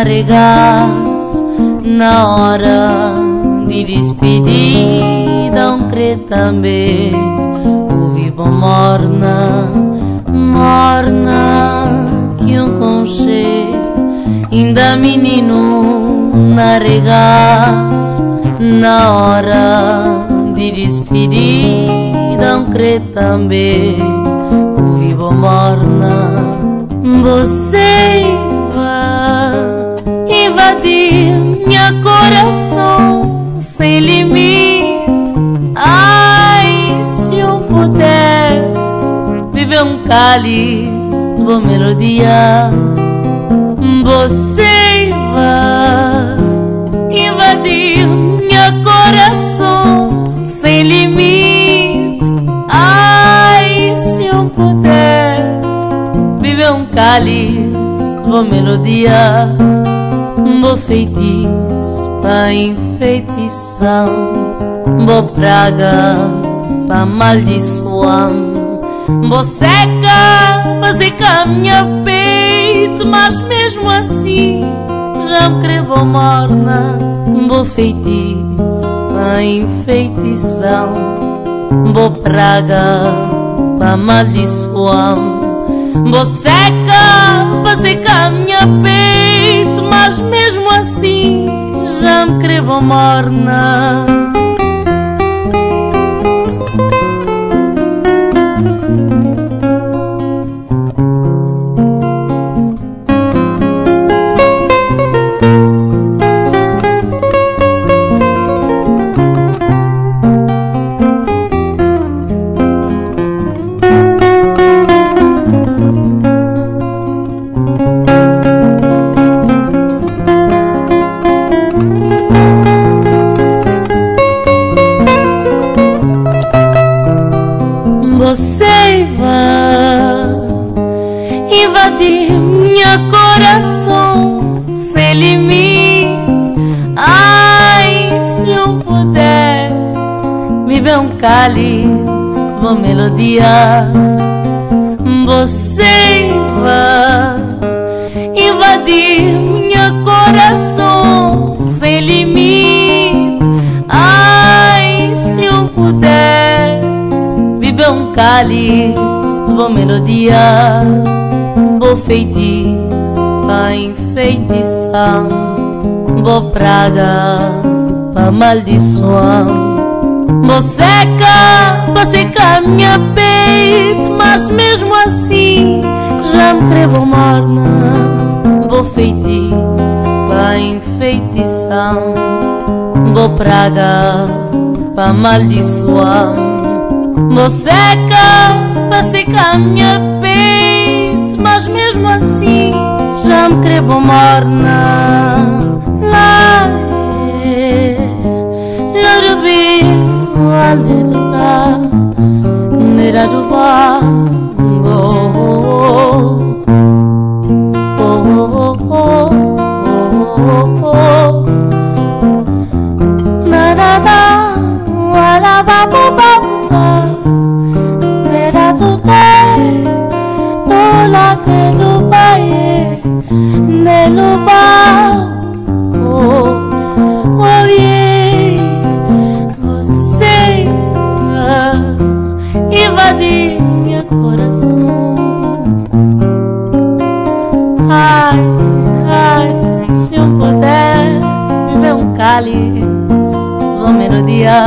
regaço, na hora de despedida, crê também, ouvi bom morna, morna, que conche, ainda menino na regaço, na hora de despedida, crê também, ouvi bom morna. Você vai invadir meu coração sem limite. Ai, se eu pudesse viver um cálice de boa melodia. Você vai invadir meu coração sem limite. Ai, se eu pudesse viver um cálice de boa melodia. Bom feitiço pa enfeitição, boa praga pa maldição, boa seca pa secar minha peito, mas mesmo assim já me crevo morna. Bom feitiço pa enfeitição, boa praga pa maldição, boa seca pa secar minha peito, mas mesmo assim já me crevo morna. Você vai invadir meu coração sem limite. Ai, se eu pudesse viver um cálice de uma melodia. Você vai invadir meu coração sem limite. Ai, se eu pudesse viver um cálice de boa melodia. Bom feitiço pa enfeitição, boa praga pa maldição, boa seca pa secar minha peito, mas mesmo assim já me crevo morna. Bom feitiço pa enfeitição, boa praga pa maldição, boa seca pa secar minha peito, mas mesmo assim já me crevo morna. Lá, la, Você invadir meu coração. Ai, ai, se eu pudesse viver um cálice de uma melodia.